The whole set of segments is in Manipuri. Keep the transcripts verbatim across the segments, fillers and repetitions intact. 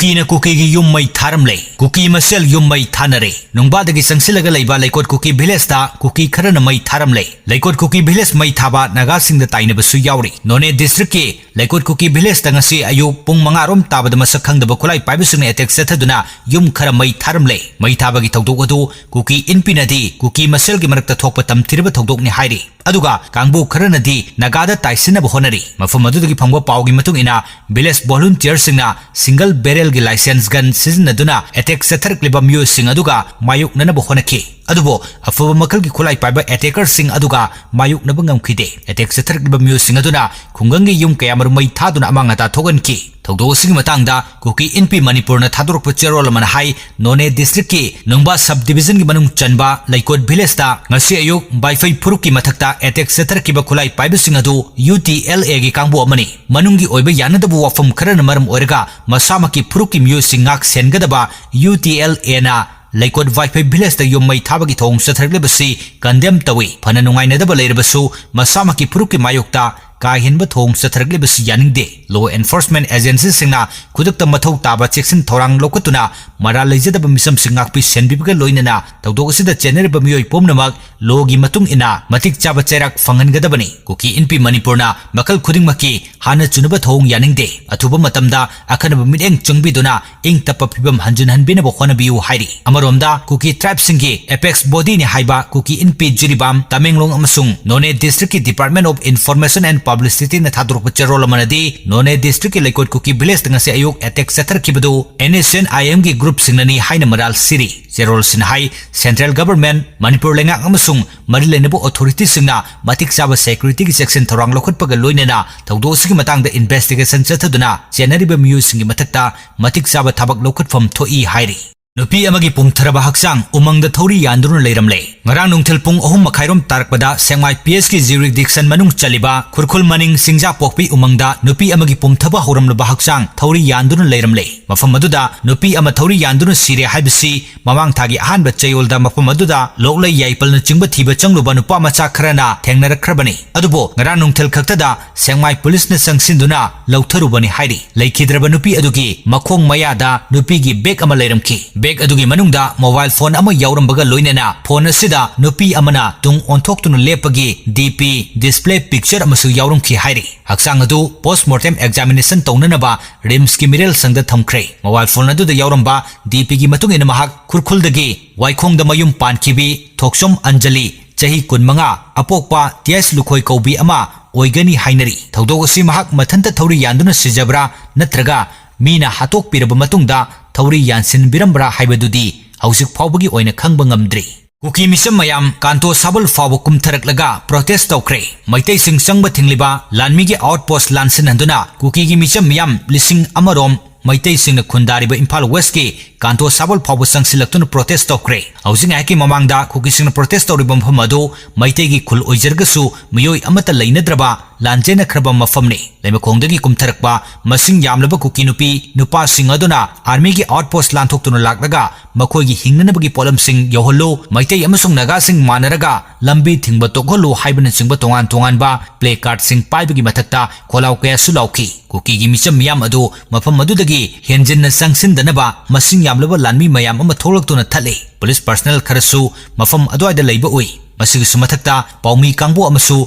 ꯀꯨꯀꯤꯅ ꯀꯨꯀꯤꯒꯤ ꯌꯨꯝ ꯃꯩ ꯊꯥꯔꯝꯂꯦ꯫ ꯀꯨꯀꯤ ꯃꯁꯦꯜ ꯌꯨꯝ ꯃꯩ ꯊꯥꯅꯔꯦ꯫ ꯅꯨꯡꯕꯥꯗꯒꯤ ꯆꯪꯁꯤꯜꯂꯒ ꯂꯩꯕ ꯂꯩꯀꯣꯠ ꯀꯨꯀꯤ ꯚꯤꯂꯦꯖꯇ ꯀꯨꯀꯤ ꯈꯔꯅ ꯃꯩ ꯊꯥꯔꯝꯂꯦ꯫ ꯂꯩꯀꯣꯠ ꯀꯨꯀꯤ ꯚꯤꯂꯦꯖ ꯃꯩ ꯊꯥꯕ ꯅꯥꯒꯥꯁꯤꯡꯗ ꯇꯥꯏꯅꯕꯁꯨ ꯌꯥꯎꯔꯤ꯫ ꯅꯣꯅꯦ ꯗꯤꯁꯇ꯭ꯔꯤꯛꯀꯤ ꯂꯩꯀꯣꯠ ꯀꯨꯀꯤ ꯚꯤꯂꯦꯖꯇ ꯉꯁꯤ ꯑꯌꯨꯛ ꯄꯨꯡ ꯃꯉꯥ ꯔꯣꯝ ꯇꯥꯕꯗ ꯃꯁꯛ ꯈꯪꯗꯕ ꯈꯨꯠꯂꯥꯏ ꯄꯥꯏꯕꯁꯤꯡꯅ ꯑꯦꯇꯦꯛ ꯆꯠꯊꯗꯨꯅ ꯌꯨꯝ ꯈꯔ ꯃꯩ ꯊꯥꯔꯝꯂꯦ꯫ ꯃꯩ ꯊꯥꯕꯒꯤ ꯊꯧꯗꯣꯛ ꯑꯗꯨ ꯀꯨꯀꯤ ꯏꯟꯄꯤꯅꯗꯤ ꯀꯨꯀꯤ ꯃꯁꯦꯜꯒꯤ ꯃꯔꯛꯇ ꯊꯣꯛꯄ ꯇꯝꯊꯤꯔꯕ ꯊꯧꯗꯣꯛꯅꯤ ꯍꯥꯏꯔꯤ꯫ ꯑꯗꯨꯒ ꯀꯥꯡꯕꯨ ꯈꯔꯅꯗꯤ ꯅꯥꯒꯥꯗ ꯇꯥꯏꯁꯤꯟꯅꯕ ꯍꯣꯠꯅꯔꯤ꯫ ꯃꯐꯝ ꯑꯗꯨꯗꯒꯤ ꯐꯪꯕ ꯄꯥꯎꯒꯤ ꯃꯇꯨꯡ ꯏꯟꯅ, ꯚꯤꯂꯦꯖ ꯚꯣꯂꯨꯟꯇꯤꯌꯔꯁꯤꯡꯅ ꯁꯤꯡꯒꯜ ꯕꯦꯔꯦꯜꯒꯤ ꯂꯥꯏꯁꯦꯟꯁ ꯒꯟ ꯁꯤꯖꯤꯟꯅꯗꯨꯅ ꯑꯦꯇꯦꯛ ꯆꯠꯊꯔꯛꯂꯤꯕ ꯃꯤꯑꯣꯏꯁꯤꯡ ꯑꯗꯨꯒ ꯃꯥꯌꯣꯛꯅꯅꯕ ꯍꯣꯠꯅꯈꯤ꯫ ꯑꯗꯨꯕꯨ ꯑꯐꯕ ꯃꯈꯜꯒꯤ ꯈꯨꯠꯂꯥꯏ ꯄꯥꯏꯕ ꯑꯦꯇꯦꯀꯔꯁꯤꯡ ꯑꯗꯨꯒ ꯃꯥꯌꯣꯛꯅꯕ ꯉꯝꯈꯤꯗꯦ꯫ ꯑꯦꯇꯦꯛ ꯆꯠꯊꯔꯛꯂꯤꯕ ꯃꯤꯑꯣꯏꯁꯤꯡ ꯑꯗꯨꯅ ꯈꯨꯡꯒꯪꯒꯤ ꯌꯨꯝ ꯀꯌꯥꯃꯔꯨꯝ ꯃꯩ ꯊꯥꯗꯨꯅ ꯑꯃꯥꯡ ꯑꯇꯥ ꯊꯣꯛꯍꯟꯈꯤ꯫ ꯊꯧꯗꯣꯛ ꯑꯁꯤꯒꯤ ꯃꯇꯥꯡꯗ ꯀꯨꯀꯤ ꯏꯟꯄꯤ ꯃꯅꯤꯄꯨꯔꯅ ꯊꯥꯗꯣꯔꯛꯄ ꯆꯦꯔꯣꯜ ꯑꯃꯅ ꯍꯥꯏ, ꯅꯣꯅꯦ ꯗꯤꯁꯇ꯭ꯔꯤꯛꯀꯤ ꯅꯨꯡꯕꯥ ꯁꯕ ꯗꯤꯕꯤꯖꯟꯒꯤ ꯃꯅꯨꯡ ꯆꯟꯕ ꯂꯩꯀꯣꯠ ꯚꯤꯂꯦꯖꯇ ꯉꯁꯤ ꯑꯌꯨꯛ ꯕꯥꯏꯐꯩ ꯐꯨꯔꯨꯞꯀꯤ ꯃꯊꯛꯇ ꯑꯦꯇꯦꯛ ꯆꯠꯊꯔꯛꯈꯤꯕ ꯈꯨꯠꯂꯥꯏ ꯄꯥꯏꯕꯁꯤꯡ ꯑꯗꯨ ꯌꯨ ꯇꯤ ꯑꯦꯜ ꯑꯦꯒꯤ ꯀꯥꯡꯕꯨ ꯑꯃꯅꯤ꯫ ꯃꯅꯨꯡꯒꯤ ꯑꯣꯏꯕ ꯌꯥꯅꯗꯕ ꯋꯥꯐꯝ ꯈꯔꯅ ꯃꯔꯝ ꯑꯣꯏꯔꯒ ꯃꯁꯥꯃꯛꯀꯤ ꯐꯨꯔꯨꯞꯀꯤ ꯃꯤꯑꯣꯏꯁꯤꯡ ꯉꯥꯛ ꯁꯦꯟꯒꯗꯕ ꯌꯨ ꯇꯤ ꯑꯦꯜ ꯑꯦꯅ ꯂꯩꯀꯣꯠ ꯋꯥꯏꯐꯩ ꯚꯤꯂꯦꯖꯇ ꯌꯨꯝ ꯃꯩ ꯊꯥꯕꯒꯤ ꯊꯧꯑꯣꯡ ꯆꯠꯊꯔꯛꯂꯤꯕꯁꯤ ꯀꯟꯗꯦꯝ ꯇꯧꯏ꯫ ꯐꯅ ꯅꯨꯡꯉꯥꯏꯅꯗꯕ ꯂꯩꯔꯕꯁꯨ ꯃꯁꯥꯃꯛꯀꯤ ꯐꯨꯔꯨꯞꯀꯤ ꯃꯥꯌꯣꯛꯇ ꯀꯥ ꯍꯦꯟꯕ ꯊꯧꯑꯣꯡ ꯆꯠꯊꯔꯛꯂꯤꯕꯁꯤ ꯌꯥꯅꯤꯡꯗꯦ꯫ ꯂꯣ ꯑꯦꯟꯐꯣꯔꯁꯃꯦꯟ ꯑꯦꯖꯦꯟꯁꯤꯁꯤꯡꯅ ꯈꯨꯗꯛꯇ ꯃꯊꯧ ꯇꯥꯕ ꯆꯦꯛꯁꯤꯟ ꯊꯧꯔꯥꯡ ꯂꯧꯈꯠꯇꯨꯅ ꯃꯔꯥꯜ ꯂꯩꯖꯗꯕ ꯃꯤꯆꯝꯁꯤꯡ ꯉꯥꯛꯄꯤ ꯁꯦꯟꯕꯤꯕꯒ ꯂꯣꯏꯅꯅ ꯊꯧꯗꯣꯛ ꯑꯁꯤꯗ ꯆꯦꯟꯅꯔꯤꯕ ꯃꯤꯑꯣꯏ ꯄꯨꯝꯅꯃꯛ ꯂꯣꯒꯤ ꯃꯇꯨꯡ ꯏꯟꯅ ꯃꯇꯤꯛ ꯆꯥꯕ ꯆꯩꯔꯥꯛ ꯐꯪꯍꯟꯒꯗꯕꯅꯤ꯫ ꯀꯨꯀꯤ ꯏꯟꯄꯤ ꯃꯅꯤꯄꯨꯔꯅ ꯃꯈꯜ ꯈꯨꯗꯤꯡꯃꯛꯀꯤ ꯍꯥꯟꯅ ꯆꯨꯅꯕ ꯊꯧꯑꯣꯡ ꯌꯥꯅꯤꯡꯗꯦ꯫ ꯑꯊꯨꯕ ꯃꯇꯝꯗ ꯑꯈꯟꯅꯕ ꯃꯤꯠꯌꯦꯡ ꯆꯪꯕꯤꯗꯨꯅ ꯏꯪ ꯇꯞꯄ ꯐꯤꯕꯝ ꯍꯟꯖꯤꯟꯍꯟꯕꯤꯅꯕ ꯍꯣꯠꯅꯕꯤꯌꯨ ꯍꯥꯏꯔꯤ꯫ ꯑꯃꯔꯣꯝꯗ ꯀꯨꯀꯤ ꯇ꯭ꯔꯥꯏꯕꯁꯤꯡꯒꯤ ꯑꯦꯄꯦꯛꯁ ꯕꯣꯗꯤꯅꯤ ꯍꯥꯏꯕ ꯀꯨꯀꯤ ꯏꯟꯄꯤ ꯖꯤꯔꯤꯕꯥꯝ, ꯇꯃꯦꯡꯂꯣꯡ ꯑꯃꯁꯨꯡ ꯅꯣꯅꯦ ꯗꯤꯁꯇ꯭ꯔꯤꯛꯀꯤ ꯗꯤꯄꯥꯔꯠꯃꯦꯟ ꯑꯣꯐ ꯏꯟꯐꯣꯔꯃꯦꯁꯟ ꯑꯦꯟ ꯄꯕ꯭ꯂꯤꯁꯤꯇꯤꯅ ꯊꯥꯗꯣꯔꯛꯄ ꯆꯦꯔꯣꯜ ꯑꯃꯅꯗꯤ ꯅꯣꯅꯦ ꯗꯤꯁꯇ꯭ꯔꯤꯛꯀꯤ ꯂꯩꯀꯣꯠ ꯀꯨꯀꯤ ꯚꯤꯂꯦꯖꯇ ꯉꯁꯤ ꯑꯌꯨꯛ ꯑꯦꯇꯦꯛ ꯆꯠꯊꯔꯛꯈꯤꯕꯗꯨ ꯑꯦꯟ ꯑꯦꯁ ꯑꯦꯟ ꯑꯥꯏ ꯑꯦꯝꯒꯤ ꯒ꯭ꯔꯨꯞꯁꯤꯡꯅꯅꯤ ꯍꯥꯏꯅ ꯃꯔꯥꯜ ꯁꯤꯔꯤ꯫ ꯆꯦꯔꯣꯜꯁꯤꯅ ꯍꯥꯏ, ꯁꯦꯟꯇ꯭ꯔꯦꯜ ꯒꯚꯔꯟꯃꯦꯟꯠ, ꯃꯅꯤꯄꯨꯔ ꯂꯩꯉꯥꯛ ꯑꯃꯁꯨꯡ ꯃꯔꯤ ꯂꯩꯅꯕ ꯑꯣꯊꯣꯔꯤꯇꯤꯁꯤꯡꯅ ꯃꯇꯤꯛ ꯆꯥꯕ ꯁꯦꯀ꯭ꯌꯨꯔꯤꯇꯤꯒꯤ ꯆꯦꯛꯁꯤꯟ ꯊꯧꯔꯥꯡ ꯂꯧꯈꯠꯄꯒ ꯂꯣꯏꯅꯅ ꯊꯧꯗꯣꯛ ꯑꯁꯤꯒꯤ ꯃꯇꯥꯡꯗ ꯏꯟꯚꯦꯁꯇꯤꯒꯦꯁꯟ ꯆꯠꯊꯗꯨꯅ ꯆꯦꯟꯅꯔꯤꯕ ꯃꯤꯑꯣꯏꯁꯤꯡꯒꯤ ꯃꯊꯛꯇ ꯃꯇꯤꯛ ꯆꯥꯕ ꯊꯕꯛ ꯂꯧꯈꯠꯐꯝ ꯊꯣꯛꯏ ꯍꯥꯏꯔꯤ꯫ ꯅꯨꯄꯤ ꯑꯃꯒꯤ ꯄꯨꯝꯊꯔꯕ ꯍꯛꯆꯥꯡ ꯎꯃꯪꯗ ꯊꯧꯔꯤ ꯌꯥꯟꯗꯨꯅ ꯂꯩꯔꯝꯂꯦ꯫ ꯉꯔꯥꯡ ꯅꯨꯡꯊꯤꯜ ꯄꯨꯡ ꯑꯍꯨꯝ ꯃꯈꯥꯏꯔꯣꯝ ꯇꯥꯔꯛꯄꯗ ꯁꯦꯛꯃꯥꯏ ꯄꯤ ꯑꯦꯁꯀꯤ ꯖꯨꯔꯤꯗꯤꯛꯁꯟ ꯃꯅꯨꯡ ꯆꯜꯂꯤꯕ ꯈꯨꯔꯈꯨꯜ ꯃꯅꯤꯡ ꯁꯤꯡꯖꯥꯄꯣꯛꯄꯤ ꯎꯃꯪꯗ ꯅꯨꯄꯤ ꯑꯃꯒꯤ ꯄꯨꯝꯊꯕ ꯍꯧꯔꯝꯂꯕ ꯍꯛꯆꯥꯡ ꯊꯧꯔꯤ ꯌꯥꯟꯗꯨꯅ ꯂꯩꯔꯝꯂꯦ꯫ ꯃꯐꯝ ꯑꯗꯨꯗ ꯅꯨꯄꯤ ꯑꯃ ꯊꯧꯔꯤ ꯌꯥꯟꯗꯨꯅ ꯁꯤꯔꯦ ꯍꯥꯏꯕꯁꯤ ꯃꯃꯥꯡ ꯊꯥꯒꯤ ꯑꯍꯥꯟꯕ ꯆꯌꯣꯜꯗ ꯃꯐꯝ ꯑꯗꯨꯗ ꯂꯣꯛꯂꯩ ꯌꯥꯏꯄꯜꯅꯆꯤꯡꯕ ꯊꯤꯕ ꯆꯪꯂꯨꯕ ꯅꯨꯄꯥ ꯃꯆꯥ ꯈꯔꯅ ꯊꯦꯡꯅꯔꯛꯈ꯭ꯔꯕꯅꯤ꯫ ꯑꯗꯨꯕꯨ ꯉꯔꯥꯡ ꯅꯨꯡꯊꯤꯜ ꯈꯛꯇꯗ ꯁꯦꯛꯃꯥꯏ ꯄꯨꯂꯤꯁꯅ ꯆꯪꯁꯤꯟꯗꯨꯅ ꯂꯧꯊꯔꯨꯕꯅꯤ ꯍꯥꯏꯔꯤ꯫ ꯂꯩꯈꯤꯗ꯭ꯔꯕ ꯅꯨꯄꯤ ꯑꯗꯨꯒꯤ ꯃꯈꯣꯡ ꯃꯌꯥꯗ ꯅꯨꯄꯤꯒꯤ ꯕꯦꯒ ꯑꯃ ꯂꯩꯔꯝꯈꯤ꯫ ꯕꯦꯒ ꯑꯗꯨꯒꯤ ꯃꯅꯨꯡꯗ ꯃꯣꯕꯥꯏꯜ ꯐꯣꯟ ꯑꯃ ꯌꯥꯎꯔꯝꯕꯒ ꯂꯣꯏꯅꯅ ꯐꯣꯟ ꯑꯁꯤꯗ ꯅꯨꯄꯤ ꯑꯃꯅ ꯇꯨꯡ ꯑꯣꯟꯊꯣꯛꯇꯨꯅ ꯂꯦꯞꯄꯒꯤ ꯗꯤ ꯄꯤ ꯗꯤꯁꯄ꯭ꯂꯦ ꯄꯤꯛꯆꯔ ꯑꯃꯁꯨ ꯌꯥꯎꯔꯝꯈꯤ ꯍꯥꯏꯔꯤ꯫ ꯍꯛꯆꯥꯡ ꯑꯗꯨ ꯄꯣꯁꯠꯃꯣꯔꯇꯦꯝ ꯑꯦꯛꯖꯥꯃꯤꯅꯦꯁꯟ ꯇꯧꯅꯅꯕ ꯔꯤꯝꯁꯀꯤ ꯃꯤꯔꯦꯜ ꯁꯪꯗ ꯊꯝꯈ꯭ꯔꯦ꯫ ꯃꯣꯕꯥꯏꯜ ꯐꯣꯟ ꯑꯗꯨꯗ ꯌꯥꯎꯔꯝꯕ ꯗꯤ ꯄꯤꯒꯤ ꯃꯇꯨꯡ ꯏꯟꯅ ꯃꯍꯥꯛ ꯈꯨꯔꯈꯨꯜꯗꯒꯤ ꯋꯥꯏꯈꯣꯡꯗ ꯃꯌꯨꯝ ꯄꯥꯟꯈꯤꯕꯤ ꯊꯣꯛꯆꯣꯝ ꯑꯟꯖꯂꯤ, ꯆꯍꯤ ꯀꯨꯟꯃꯉꯥ, ꯑꯄꯣꯛꯄ ꯇꯤ ꯑꯦꯁ ꯂꯨꯈꯣꯏ ꯀꯧꯕꯤ ꯑꯃ ꯑꯣꯏꯒꯅꯤ ꯍꯥꯏꯅꯔꯤ꯫ ꯊꯧꯗꯣꯛ ꯑꯁꯤ ꯃꯍꯥꯛ ꯃꯊꯟꯇ ꯊꯧꯔꯤ ꯌꯥꯟꯗꯨꯅ ꯁꯤꯖꯕ꯭ꯔꯥ ꯅꯠꯇ꯭ꯔꯒ ꯃꯤꯅ ꯍꯥꯠꯇꯣꯛꯄꯤꯔꯕ ꯃꯇꯨꯡꯗ ꯊꯧꯔꯤ ꯌꯥꯟꯁꯤꯟꯕꯤꯔꯝꯕ꯭ꯔꯥ ꯍꯥꯏꯕꯗꯨꯗꯤ ꯍꯧꯖꯤꯛ ꯐꯥꯎꯕꯒꯤ ꯑꯣꯏꯅ ꯈꯪꯕ ꯉꯝꯗ꯭ꯔꯤ꯫ ꯀꯨꯀꯤ ꯃꯤꯆꯝ ꯃꯌꯥꯝ ꯀꯥꯟꯇꯣ ꯁꯥꯕꯜ ꯐꯥꯎꯕ ꯀꯨꯝꯊꯔꯛꯂꯒ ꯄ꯭ꯔꯣꯇꯦꯁ ꯇꯧꯈ꯭ꯔꯦ꯫ ꯃꯩꯇꯩꯁꯤꯡ ꯆꯪꯕ ꯊꯤꯡꯂꯤꯕ ꯂꯥꯟꯃꯤꯒꯤ ꯑꯥꯎꯠꯄꯣꯁꯠ ꯂꯥꯟꯁꯤꯟꯍꯟꯗꯨꯅ ꯀꯨꯀꯤꯒꯤ ꯃꯤꯆꯝ ꯃꯤꯌꯥꯝ ꯂꯤꯁꯤꯡ ꯑꯃꯔꯣꯝ ꯃꯩꯇꯩꯁꯤꯡꯅ ꯈꯨꯟꯗꯥꯔꯤꯕ ꯏꯝꯐꯥꯜ ꯋꯦꯁꯀꯤ ꯀꯥꯟꯇꯣ ꯁꯥꯕꯜ ꯐꯥꯎꯕ ꯆꯪꯁꯤꯜꯂꯛꯇꯨꯅ ꯄ꯭ꯔꯣꯇꯦꯁ ꯇꯧꯈ꯭ꯔꯦ꯫ ꯍꯧꯖꯤꯛ ꯉꯥꯏꯍꯥꯛꯀꯤ ꯃꯃꯥꯡꯗ ꯀꯨꯀꯤꯁꯤꯡꯅ ꯄ꯭ꯔꯣꯇꯦꯁ ꯇꯧꯔꯤꯕ ꯃꯐꯝ ꯑꯗꯨ ꯃꯩꯇꯩꯒꯤ ꯈꯨꯜ ꯑꯣꯏꯖꯔꯒꯁꯨ ꯃꯤꯑꯣꯏ ꯑꯃꯠꯇ ꯂꯩꯅꯗ꯭ꯔꯕ ꯂꯥꯟꯖꯦꯟꯅꯈ꯭ꯔꯕ ꯃꯐꯝꯅꯤ꯫ ꯂꯩꯃꯈꯣꯡꯗꯒꯤ ꯀꯨꯝꯊꯔꯛꯄ ꯃꯁꯤꯡ ꯌꯥꯝꯂꯕ ꯀꯨꯀꯤ ꯅꯨꯄꯤ ꯅꯨꯄꯥꯁꯤꯡ ꯑꯗꯨꯅ ꯑꯥꯔꯃꯤꯒꯤ ꯑꯥꯎꯠꯄꯣꯁꯠ ꯂꯥꯟꯊꯣꯛꯇꯨꯅ ꯂꯥꯛꯂꯒ ꯃꯈꯣꯏꯒꯤ ꯍꯤꯡꯅꯅꯕꯒꯤ ꯄꯣꯠꯂꯝꯁꯤꯡ ꯌꯧꯍꯜꯂꯨ, ꯃꯩꯇꯩ ꯑꯃꯁꯨꯡ ꯅꯥꯒꯥꯁꯤꯡ ꯃꯥꯟꯅꯔꯒ ꯂꯝꯕꯤ ꯊꯤꯡꯕ ꯇꯣꯛꯍꯜꯂꯨ ꯍꯥꯏꯕꯅꯆꯤꯡꯕ ꯇꯣꯉꯥꯟ ꯇꯣꯉꯥꯟꯕ ꯄ꯭ꯂꯦ ꯀꯥꯔꯗꯁꯤꯡ ꯄꯥꯏꯕꯒꯤ ꯃꯊꯛꯇ ꯈꯣꯜꯂꯥꯎ ꯀꯌꯥꯁꯨ ꯂꯥꯎꯈꯤ꯫ ꯀꯨꯀꯤꯒꯤ ꯃꯤꯆꯝ ꯃꯤꯌꯥꯝ ꯑꯗꯨ ꯃꯐꯝ ꯑꯗꯨꯗꯒꯤ ꯍꯦꯟꯖꯤꯟꯅ ꯆꯪꯁꯤꯟꯗꯅꯕ ꯃꯁꯤꯡ ꯌꯥꯝꯂꯕ ꯂꯥꯟꯃꯤ ꯃꯌꯥꯝ ꯑꯃ ꯊꯣꯛꯂꯛꯇꯨꯅ ꯊꯠꯂꯤ꯫ ꯄꯨꯂꯤꯁ ꯄꯔꯁꯅꯦꯜ ꯈꯔꯁꯨ ꯃꯐꯝ ꯑꯗꯨꯋꯥꯏꯗ ꯂꯩꯕ ꯎꯏ꯫ ꯃꯁꯤꯒꯤꯁꯨ ꯃꯊꯛꯇ ꯄꯥꯎꯃꯤ ꯀꯥꯡꯕꯨ ꯑꯃꯁꯨ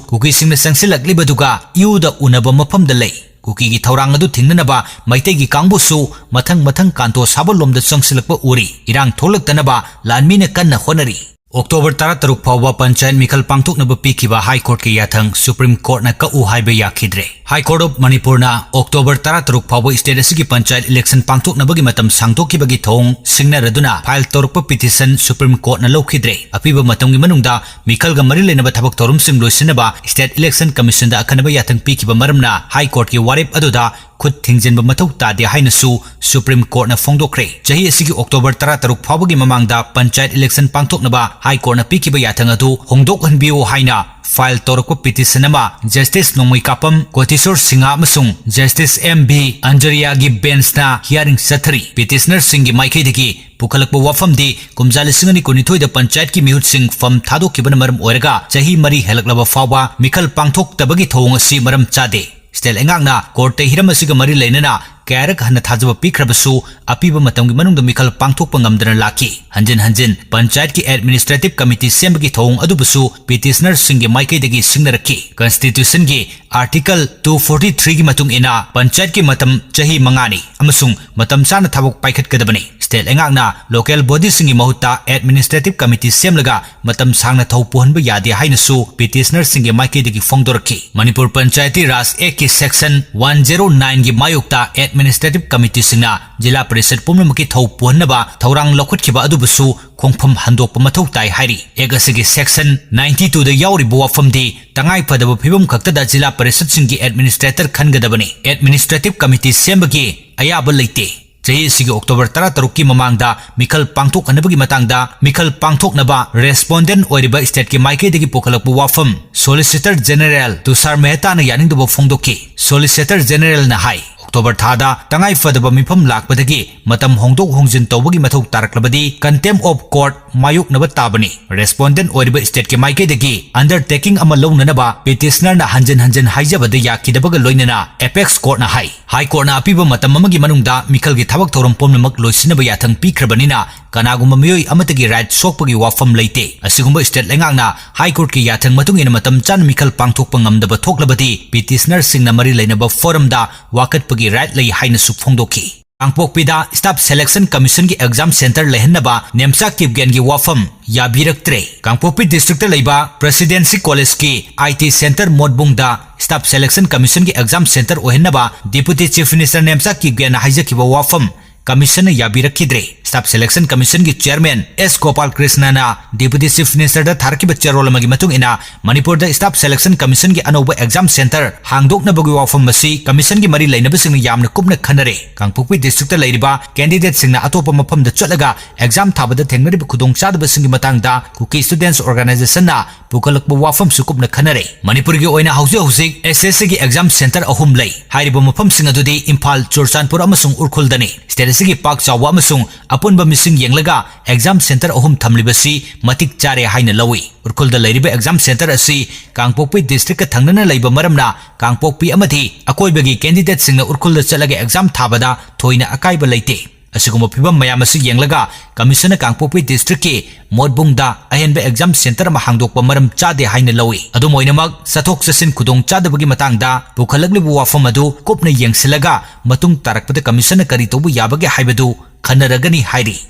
ꯀꯨꯀꯤꯁꯤꯡꯅ ꯆꯪꯁꯤꯜꯂꯛꯂꯤꯕꯗꯨꯒ ꯏꯌꯨꯗ ꯎꯅꯕ ꯃꯐꯝꯗ ꯂꯩ꯫ ꯀꯨꯀꯤꯒꯤ ꯊꯧꯔꯥꯡ ꯑꯗꯨ ꯊꯤꯡꯅꯅꯕ ꯃꯩꯇꯩꯒꯤ ꯀꯥꯡꯕꯨꯁꯨ ꯃꯊꯪ ꯃꯊꯪ ꯀꯥꯟꯇꯣ ꯁꯥꯕꯜ ꯂꯣꯝꯗ ꯆꯪꯁꯤꯜꯂꯛꯄ ꯎꯔꯤ꯫ ꯏꯔꯥꯡ ꯊꯣꯛꯂꯛꯇꯅꯕ ꯂꯥꯟꯃꯤꯅ ꯀꯟꯅ ꯍꯣꯠꯅꯔꯤ꯫ ꯑꯣꯛꯇꯣꯕꯔ ꯇꯔꯥꯇꯔꯨꯛ ꯐꯥꯎꯕ ꯄꯟꯆꯥꯌꯠ ꯃꯤꯈꯜ ꯄꯥꯡꯊꯣꯛꯅꯕ ꯄꯤꯈꯤꯕ ꯍꯥꯏ ꯀꯣꯔꯠꯀꯤ ꯌꯥꯊꯪ ꯁꯨꯄ꯭ꯔꯤꯝ ꯀꯣꯔꯠꯅ ꯀꯛꯎ ꯍꯥꯏꯕ ꯌꯥꯈꯤꯗ꯭ꯔꯦ꯫ High Court of Manipurꯅ October ꯇꯔꯥꯇꯔꯨꯛ ꯐꯥꯎꯕ state ꯑꯁꯤꯒꯤ ꯄꯟꯆꯥꯌꯠ election ꯄꯥꯡꯊꯣꯛꯅꯕꯒꯤ ꯃꯇꯝ ꯁꯥꯡꯗꯣꯛꯈꯤꯕꯒꯤ ꯊꯧꯑꯣꯡ ꯁꯤꯡꯅꯔꯗꯨꯅ file ꯇꯧꯔꯛꯄ petition Supreme Courtꯅ ꯂꯧꯈꯤꯗ꯭ꯔꯦ꯫ ꯑꯄꯤꯕ ꯃꯇꯝꯒꯤ ꯃꯅꯨꯡꯗ ꯃꯤꯈꯜꯒ ꯃꯔꯤ ꯂꯩꯅꯕ ꯊꯕꯛ ꯊꯧꯔꯝꯁꯤꯡ ꯂꯣꯏꯁꯤꯟꯅꯕ State Election Commissionꯗ ꯑꯈꯟꯅꯕ ꯌꯥꯊꯪ ꯄꯤꯈꯤꯕ ꯃꯔꯝꯅ High Courtꯀꯤ ꯋꯥꯔꯦꯞ ꯑꯗꯨꯗ ꯈꯨꯠ ꯊꯤꯡꯖꯤꯟꯕ ꯃꯊꯧ ꯇꯥꯗꯦ ꯍꯥꯏꯅꯁꯨ Supreme Courtꯅ ꯐꯣꯡꯗꯣꯛꯈ꯭ꯔꯦ꯫ ꯆꯍꯤ ꯑꯁꯤꯒꯤ October ꯇꯔꯥꯇꯔꯨꯛ ꯐꯥꯎꯕꯒꯤ ꯃꯃꯥꯡꯗ ꯄꯟꯆꯥꯌꯠ election ꯄꯥꯡꯊꯣꯛꯅꯕ High Courtꯅ ꯄꯤꯈꯤꯕ ꯌꯥꯊꯪ ꯑꯗꯨ ꯍꯣꯡꯗꯣꯛꯍꯟꯕꯤꯌꯨ ꯍꯥꯏꯅ file ꯇꯧꯔꯛꯄ petition ꯑꯃ Justice ꯅꯣꯡꯃꯩꯀꯥꯄꯝ ꯀꯣꯇꯦꯁꯣꯔ ꯁꯤꯡꯍ ꯑꯃꯁꯨꯡ Justice M V ꯑꯟꯖꯔꯤꯌꯥꯒꯤ benchꯅ hearing ꯆꯠꯊꯔꯤ꯫ Petitionerꯁꯤꯡꯒꯤ ꯃꯥꯏꯀꯩꯗꯒꯤ ꯄꯨꯈꯠꯂꯛꯄ ꯋꯥꯐꯝꯗꯤ ꯀꯨꯝꯖꯥ ꯂꯤꯁꯤꯡ ꯑꯅꯤ ꯀꯨꯟꯅꯤꯊꯣꯏꯗ ꯄꯟꯆꯥꯌꯠꯀꯤ ꯃꯤꯍꯨꯠꯁꯤꯡ form ꯊꯥꯗꯣꯛꯈꯤꯕꯅ ꯃꯔꯝ ꯑꯣꯏꯔꯒ ꯆꯍꯤ ꯃꯔꯤ ꯍꯦꯜꯂꯛꯂꯕ ꯐꯥꯎꯕ ꯃꯤꯈꯜ ꯄꯥꯡꯊꯣꯛꯇꯕꯒꯤ ꯊꯧꯑꯣꯡ ꯑꯁꯤ ꯃꯔꯝ ꯆꯥꯗꯦ꯫ State ꯂꯩꯉꯥꯛꯅ courtꯇ ꯍꯤꯔꯝ ꯑꯁꯤꯒ ꯃꯔꯤ ꯂꯩꯅꯅ ꯀꯌꯥꯔꯛ ꯍꯟꯅ ꯊꯥꯖꯕ ꯄꯤꯈ꯭ꯔꯕꯁꯨ ꯑꯄꯤꯕ ꯃꯇꯝꯒꯤ ꯃꯅꯨꯡꯗ ꯃꯤꯈꯜ ꯄꯥꯡꯊꯣꯛꯄ ꯉꯝꯗꯅ ꯂꯥꯛꯈꯤ꯫ ꯍꯟꯖꯤꯟ ꯍꯟꯖꯤꯟ ꯄꯟꯆꯥꯌꯠꯀꯤ Administrative Committee ꯁꯦꯝꯕꯒꯤ ꯊꯧꯑꯣꯡ ꯑꯗꯨꯕꯨꯁꯨ petitionerꯁꯤꯡꯒꯤ ꯃꯥꯏꯀꯩꯗꯒꯤ ꯁꯤꯡꯅꯔꯛꯈꯤ꯫ Constitutionꯒꯤ Article two forty threeꯒꯤ ꯃꯇꯨꯡ ꯏꯟꯅ ꯄꯟꯆꯥꯌꯠꯀꯤ ꯃꯇꯝ ꯆꯍꯤ ꯃꯉꯥꯅꯤ ꯑꯃꯁꯨꯡ ꯃꯇꯝ ꯆꯥꯅ ꯊꯕꯛ ꯄꯥꯏꯈꯠꯀꯗꯕꯅꯤ꯫ State ꯂꯩꯉꯥꯛꯅ local bodyꯁꯤꯡꯒꯤ ꯃꯍꯨꯠꯇ Administrative Committee ꯁꯦꯝꯂꯒ ꯃꯇꯝ ꯁꯥꯡꯅ ꯊꯧ ꯄꯨꯍꯟꯕ ꯌꯥꯗꯦ ꯍꯥꯏꯅꯁꯨ petitionerꯁꯤꯡꯒꯤ ꯃꯥꯏꯀꯩꯗꯒꯤ ꯐꯣꯡꯗꯣꯔꯛꯈꯤ꯫ ꯃꯅꯤꯄꯨꯔ ꯄꯟꯆꯥꯌꯇꯤ ꯔꯥꯖ Actꯀꯤ Section one zero nineꯒꯤ ꯃꯥꯌꯣꯛꯇ Administrative Committeeꯁꯤꯡꯅ ꯖꯤꯂꯥ ꯄꯔꯤꯁꯗ ꯄꯨꯝꯅꯃꯛꯀꯤ ꯊꯧ ꯄꯨꯍꯟꯅꯕ ꯊꯧꯔꯥꯡ ꯂꯧꯈꯠꯈꯤꯕ ꯑꯗꯨꯕꯨꯁꯨ ꯈꯣꯡꯐꯝ ꯍꯟꯗꯣꯛꯄ ꯃꯊꯧ ꯇꯥꯏ ꯍꯥꯏꯔꯤ꯫ Act ꯑꯁꯤꯒꯤ Section ninety twoꯗ ꯌꯥꯎꯔꯤꯕ ꯋꯥꯐꯝꯗꯤ ꯇꯉꯥꯏ ꯐꯗꯕ ꯐꯤꯕꯝ ꯈꯛꯇꯗ ꯖꯤꯂꯥ ꯄꯔꯤꯁꯗꯁꯤꯡꯒꯤ Administrator ꯈꯟꯒꯗꯕꯅꯤ꯫ Administrative Committee ꯁꯦꯝꯕꯒꯤ ꯑꯌꯥꯕ ꯂꯩꯇꯦ꯫ ꯆꯍꯤ ꯑꯁꯤꯒꯤ October ꯇꯔꯥꯇꯔꯨꯛꯀꯤ ꯃꯃꯥꯡꯗ ꯃꯤꯈꯜ ꯄꯥꯡꯊꯣꯛꯍꯟꯅꯕꯒꯤ ꯃꯇꯥꯡꯗ ꯃꯤꯈꯜ ꯄꯥꯡꯊꯣꯛꯅꯕ respondent ꯑꯣꯏꯔꯤꯕ stateꯀꯤ ꯃꯥꯏꯀꯩꯗꯒꯤ ꯄꯨꯈꯠꯂꯛꯄ ꯋꯥꯐꯝ Solicitor General ꯇꯨꯁꯥꯔ ꯃꯦꯍꯇꯥꯅ ꯌꯥꯅꯤꯡꯗꯕ ꯐꯣꯡꯗꯣꯛꯈꯤ꯫ Solicitor Generalꯅ ꯍꯥꯏ, October ꯊꯥꯗ ꯇꯉꯥꯏ ꯐꯗꯕ ꯃꯤꯐꯝ ꯂꯥꯛꯄꯗꯒꯤ ꯃꯇꯝ ꯍꯣꯡꯗꯣꯛ ꯍꯣꯡꯖꯤꯟ ꯇꯧꯕꯒꯤ ꯃꯊꯧ ꯇꯥꯔꯛꯂꯕꯗꯤ contempt of court ꯃꯥꯌꯣꯛꯅꯕ ꯇꯥꯕꯅꯤ꯫ Respondent ꯑꯣꯏꯔꯤꯕ stateꯀꯤ ꯃꯥꯏꯀꯩꯗꯒꯤ undertaking ꯑꯃ ꯂꯧꯅꯅꯕ petitionerꯅ ꯍꯟꯖꯤꯟ ꯍꯟꯖꯤꯟ ꯍꯥꯏꯖꯕꯗ ꯌꯥꯈꯤꯗꯕꯒ ꯂꯣꯏꯅꯅ Apex Courtꯅ ꯍꯥꯏ, High Courtꯅ ꯑꯄꯤꯕ ꯃꯇꯝ ꯑꯃꯒꯤ ꯃꯅꯨꯡꯗ ꯃꯤꯈꯜꯒꯤ ꯊꯕꯛ ꯊꯧꯔꯝ ꯄꯨꯝꯅꯃꯛ ꯂꯣꯏꯁꯤꯟꯅꯕ ꯌꯥꯊꯪ ꯄꯤꯈ꯭ꯔꯕꯅꯤꯅ ꯀꯅꯥꯒꯨꯝꯕ ꯃꯤꯑꯣꯏ ꯑꯃꯠꯇꯒꯤ right ꯁꯣꯛꯄꯒꯤ ꯋꯥꯐꯝ ꯂꯩꯇꯦ꯫ ꯑꯁꯤꯒꯨꯝꯕ state ꯂꯩꯉꯥꯛꯅ High Courtꯀꯤ ꯌꯥꯊꯪ ꯃꯇꯨꯡ ꯏꯟꯅ ꯃꯇꯝ ꯆꯥꯅ ꯃꯤꯈꯜ ꯄꯥꯡꯊꯣꯛꯄ ꯉꯝꯗꯕ ꯊꯣꯛꯂꯕꯗꯤ petitionerꯁꯤꯡꯅ ꯃꯔꯤ ꯂꯩꯅꯕ forumꯗ ꯋꯥꯀꯠꯄꯒꯤ right ꯂꯩ ꯍꯥꯏꯅꯁꯨ ꯐꯣꯡꯗꯣꯛꯈꯤ꯫ ꯀꯥꯡꯄꯣꯛꯄꯤꯗ Staff Selection Commission ꯒꯤ exam center ꯂꯩꯍꯟꯅꯕ ꯅꯦꯝꯆꯥ ꯀꯤꯞꯒꯦꯟꯒꯤ ꯋꯥꯐꯝ ꯌꯥꯕꯤꯔꯛꯇ꯭ꯔꯦ꯫ ꯀꯥꯡꯄꯣꯛꯄꯤ district ꯇ ꯂꯩꯕ Presidency College ꯀꯤ I T center ꯃꯣꯠꯕꯨꯡꯗ Staff Selection Commission ꯒꯤ exam center ꯑꯣꯏꯍꯟꯅꯕ Deputy Chief Minister ꯅꯦꯝꯆꯥ ꯀꯤꯞꯒꯦꯟꯅ ꯍꯥꯏꯖꯈꯤꯕ ꯋꯥꯐꯝ commission ꯅ ꯌꯥꯕꯤꯔꯛꯈꯤꯗ꯭ꯔꯦ꯫ Staff Selection Commission ꯒꯤ chairman S Gopal ꯀ꯭ꯔꯤꯁꯅꯅ Deputy Chief Minister ꯗ ꯊꯥꯔꯛꯈꯤꯕ ꯆꯦꯔꯣꯜ ꯑꯃꯒꯤ ꯃꯇꯨꯡ ꯏꯟꯅ, ꯃꯅꯤꯄꯨꯔꯗ Staff Selection Commission ꯒꯤ ꯑꯅꯧꯕ exam center ꯍꯥꯡꯗꯣꯛꯅꯕꯒꯤ ꯋꯥꯐꯝ ꯑꯁꯤ commission ꯒꯤ ꯃꯔꯤ ꯂꯩꯅꯕꯁꯤꯡꯅ ꯌꯥꯝꯅ ꯀꯨꯞꯅ ꯈꯟꯅꯔꯦ꯫ ꯀꯥꯡꯄꯣꯛꯄꯤ district ꯇ ꯂꯩꯔꯤꯕ candidate ꯁꯤꯡꯅ ꯑꯇꯣꯞꯄ ꯃꯐꯝꯗ ꯆꯠꯂꯒ exam ꯊꯥꯕꯗ ꯊꯦꯡꯅꯔꯤꯕ ꯈꯨꯗꯣꯡꯆꯥꯗꯕꯁꯤꯡꯒꯤ ꯃꯇꯥꯡꯗ Kuki Students Organisation ꯅ ꯄꯨꯈꯠꯂꯛꯄ ꯋꯥꯐꯝꯁꯨ ꯀꯨꯞꯅ ꯈꯟꯅꯔꯦ꯫ ꯃꯅꯤꯄꯨꯔꯒꯤ ꯑꯣꯏꯅ ꯍꯧꯖꯤꯛ ꯍꯧꯖꯤꯛ S S C ꯒꯤ exam center ꯑꯍꯨꯝ ꯂꯩ꯫ ꯍꯥꯏꯔꯤꯕ ꯃꯐꯝꯁꯤꯡ ꯑꯗꯨꯗꯤ ꯏꯝꯐꯥꯜ, ꯆꯨꯔꯆꯥꯟꯄꯨꯔ ꯑꯃꯁꯨꯡ ꯎꯔꯈꯨꯜꯗꯅꯤ꯫ State ꯑꯁꯤꯒꯤ ꯄꯥꯛ ꯆꯥꯎꯕ ꯑꯃꯁꯨꯡ ꯑꯄꯨꯟꯕ ꯃꯤꯁꯤꯡ ꯌꯦꯡꯂꯒ exam center ꯑꯍꯨꯝ ꯊꯝꯂꯤꯕꯁꯤ ꯃꯇꯤꯛ ꯆꯥꯔꯦ ꯍꯥꯏꯅ ꯂꯧꯏ꯫ ꯎꯔꯈꯨꯜꯗ ꯂꯩꯔꯤꯕ exam center ꯑꯁꯤ ꯀꯥꯡꯄꯣꯛꯄꯤ district ꯀ ꯊꯪꯅꯅ ꯂꯩꯕ ꯃꯔꯝꯅ ꯀꯥꯡꯄꯣꯛꯄꯤ ꯑꯃꯗꯤ ꯑꯀꯣꯏꯕꯒꯤ candidate ꯁꯤꯡꯅ ꯎꯔꯈꯨꯜꯗ ꯆꯠꯂꯒ exam ꯊꯥꯕꯗ ꯊꯣꯏꯅ ꯑꯀꯥꯏꯕ ꯂꯩꯇꯦ꯫ ꯑꯁꯤꯒꯨꯝꯕ ꯐꯤꯚꯝ ꯃꯌꯥꯝ ꯑꯁꯤ ꯌꯦꯡꯂꯒ commission ꯅ ꯀꯥꯡꯄꯣꯛꯄꯤ district ꯀꯤ ꯃꯣꯠꯕꯨꯡꯗ ꯑꯍꯦꯟꯕ exam center ꯑꯃ ꯍꯥꯡꯗꯣꯛꯄ ꯃꯔꯝ ꯆꯥꯗꯦ ꯍꯥꯏꯅ ꯂꯧꯏ꯫ ꯑꯗꯨꯝ ꯑꯣꯏꯅꯃꯛ, ꯆꯠꯊꯣꯛ ꯆꯠꯁꯤꯟ ꯈꯨꯗꯣꯡ ꯆꯥꯗꯕꯒꯤ ꯃꯇꯥꯡꯗ ꯄꯨꯈꯠꯂꯛꯂꯤꯕ ꯋꯥꯐꯝ ꯑꯗꯨ ꯀꯨꯞꯅ ꯌꯦꯡꯁꯤꯜꯂꯒ ꯃꯇꯨꯡ ꯇꯥꯔꯛꯄꯗ commission ꯅ ꯀꯔꯤ ꯇꯧꯕ ꯌꯥꯕꯒꯦ ꯍꯥꯏꯕꯗꯨ ꯈꯟꯅꯔꯒꯅꯤ ꯍꯥꯏꯔꯤ꯫